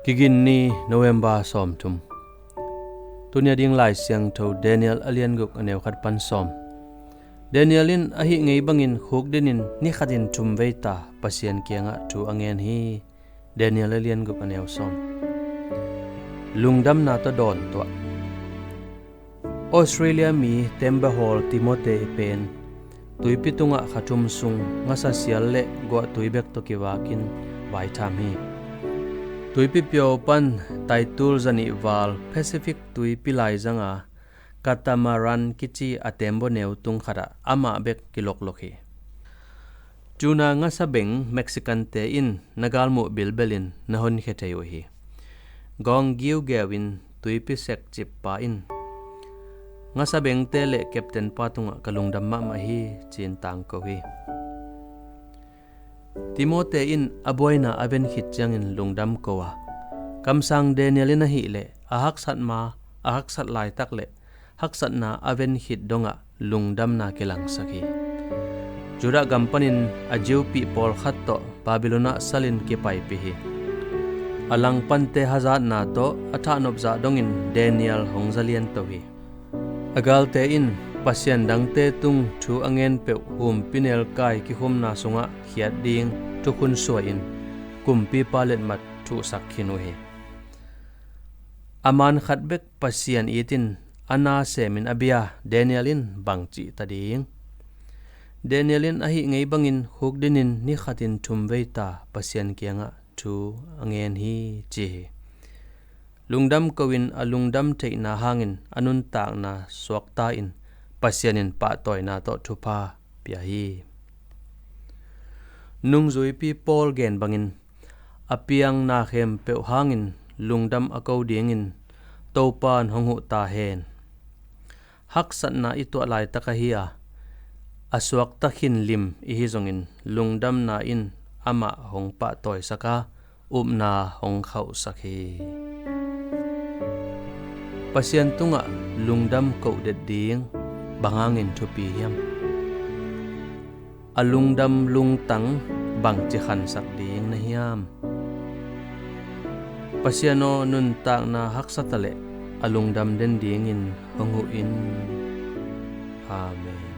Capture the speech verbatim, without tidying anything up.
Kigin ni, November sawmthum. Tuni a ding Lai Siangtho Daniel a lian guk, a neu khat pan sawm. Daniel in a hih ngei bangin khuk dinin ni khatin thum vei ta Pasian kiangah thu a ngen hi. Daniel a lian guk, a neu sawm. Lungdamna tawh dawn tuah. Australia mi tembaw hawl Timote pen tuipi tungah kha thum sung ngasa sial le guahtui bek tawh kivakin vaitham hi. Tuipi piau pan taitul zanih val Pacific tuipi laizanga catamaran kici a tembaw neu tung khatah amah bek kiloklok hi. Tuna ngasa beng Mexican-te in na galmuh bilbelin na honkhia thei uh hi. Gawng giugeu in tuipi sek cippa in ngasa bengte le captain pa tungah ka lungdam mahmah hi, ci-in tangko hi. Timote in a buaina a ven khit ciangin lungdam ko a, kamsang Daniel in ahih leh a haksat ma, a haksat laitak le haksatna a ven khit dongah lungdamna kilangsak hi. Judah gam panin a Jew pih pawlkhat tawh Babylon ah salin kipaipih hi. A langpante hazatna tawh a thahnop zah dongin Daniel hong zalianto hi. A galte in pasian dangte tung thu a ngen peuh humpinelkai kikhumna sungah khiat ding thukhun suai-in kumpipa letmat thuhsak khin uh hi. A man khat bek Pasian itin a na semin a bia Daniel in bang cihta ding? Daniel in ahih ngei bangin khuk dinin ni khatin thum vei ta Pasian kiangah thu a ngen hi, ci hi. Lungdam ko-in a lungdam theihna hangin a nuntakna suakta in Pasian in pahtawina tawh thupha pia hi. Nungzuipi Paul gen bangin a piang na khempeuh hangin lungdam a ko dingin Topa in hong huh ta hen. Haksatna i tuah laitak ahi a, a suakta khin lim i hi zongin lungdamna in amah hong pahtawisak a, upna hong khauhsak hi. Pasian tungah lungdam koh det ding bang hangin thupi hiam? A lungdam lungtang bangci khansak ding na hiam? Pasian aw, nuntakna haksa taleh a lungdam den dingin hong huh in. Amen.